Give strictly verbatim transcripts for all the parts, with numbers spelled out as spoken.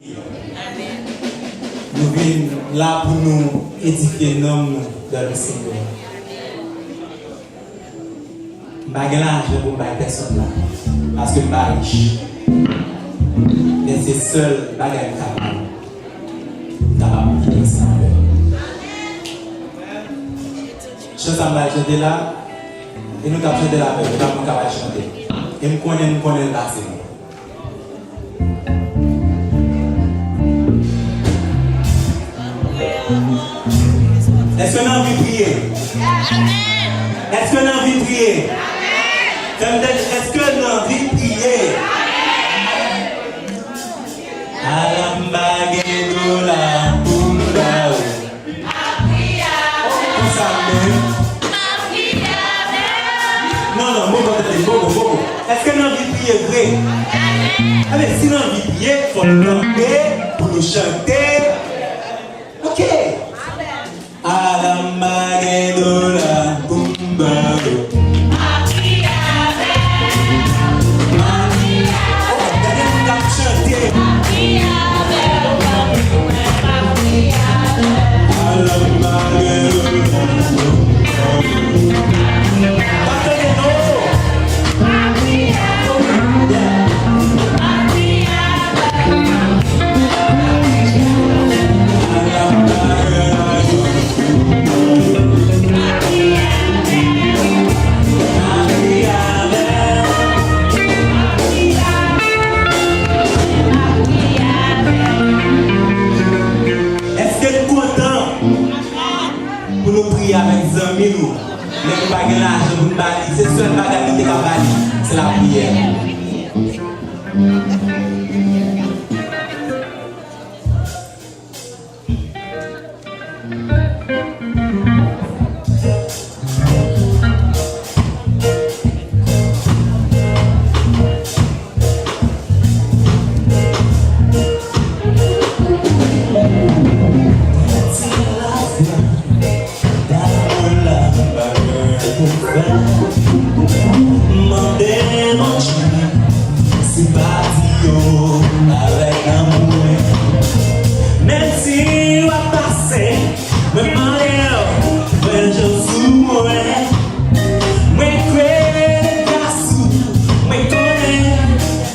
Nou vin la pou nou edifye nanm nou dans le Seigneur. M pa gen lajan pou m bay pèsonn la, paske m pa rich. Men se sèl bagay m kapab, m kapab priye sa avè w. Chan sa m pral chante la, e nou t ap chante l avè m, e pa mwen k ap al chante. E m konnen, m konnen l pase m. Èske n anvi priye? Èske n anvi priye? Fè m tande, èske n anvi priye? Ala m pa gen dola pou m ba ou. Konsa menm. Non, non, bon, bon, tande, bon, bon, bon, bon. Èske n anvi priye vre? Ebyen, si n anvi priye, fò n kanpe pou nou chante. Ok. Ala m pa gen dola pou m ba ou. Oh, gade moun k ap chante. Èske n kontan pou nou priye avèk zanmi nou, lè nou pa gen lajan pou n ba li? Se sèl bagay nou te ka ba li, se lapriyè. Mande Bondye, si pa di yo avèk lanmou. Menm si w ap pase, mwen mande w, fè je w sou mwen. Mwen kwè nan gras ou, mwen konnen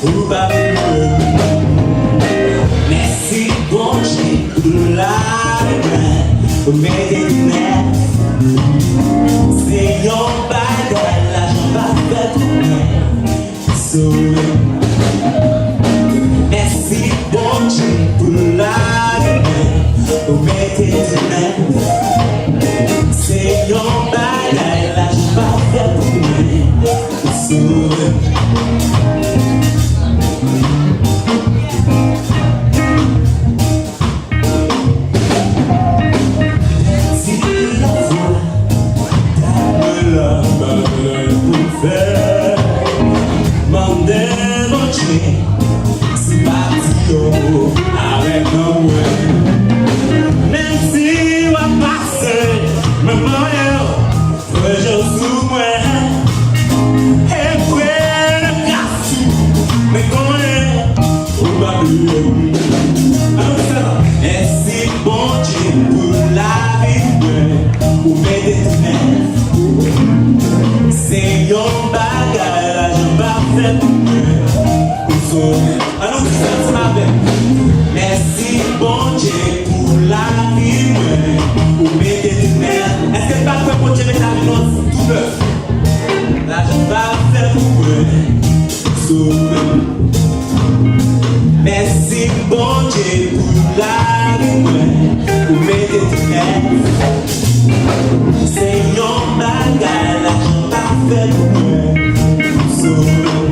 ou pa bliye m. Mèsi Bondye pou lavi mwen, ou mete tout nèf. Se yon bagay lajan pa fè pou mwen. Sove m. Mèsi Bondye pou lavi mwen, ou mete tout nèf. Se yon bagay lajan pa fè pou mwen. Sove m. Pèdi lavwa, ta mwen la, pa gen anyen pou fè. Mande Bondye, si pa di yo avèk mwen. Menm si w ap pase, mwen mande w, fè je w sou mwen. E kwè nan gras ou, mwen konnen ou pa bliye m. Alò, sa va. Mèsi Bondye pou lavi mwen, ou mete tout nèf. Se yon bagay lajan pa fè pou mwen. Ou sove. Ann nou di sa ansanm avè m. Mèsi Bondye pou lavi mwen, ou mete tout nèf. Èske n pa kwè Bondye mete lavi nou tou nèf? Lajan pa fè pou mwen, sove m. Mèsi Bondye pou lavi mwen, ou mete tout nèf. Se yon bagay lajan pa fè pou mwen, sove m.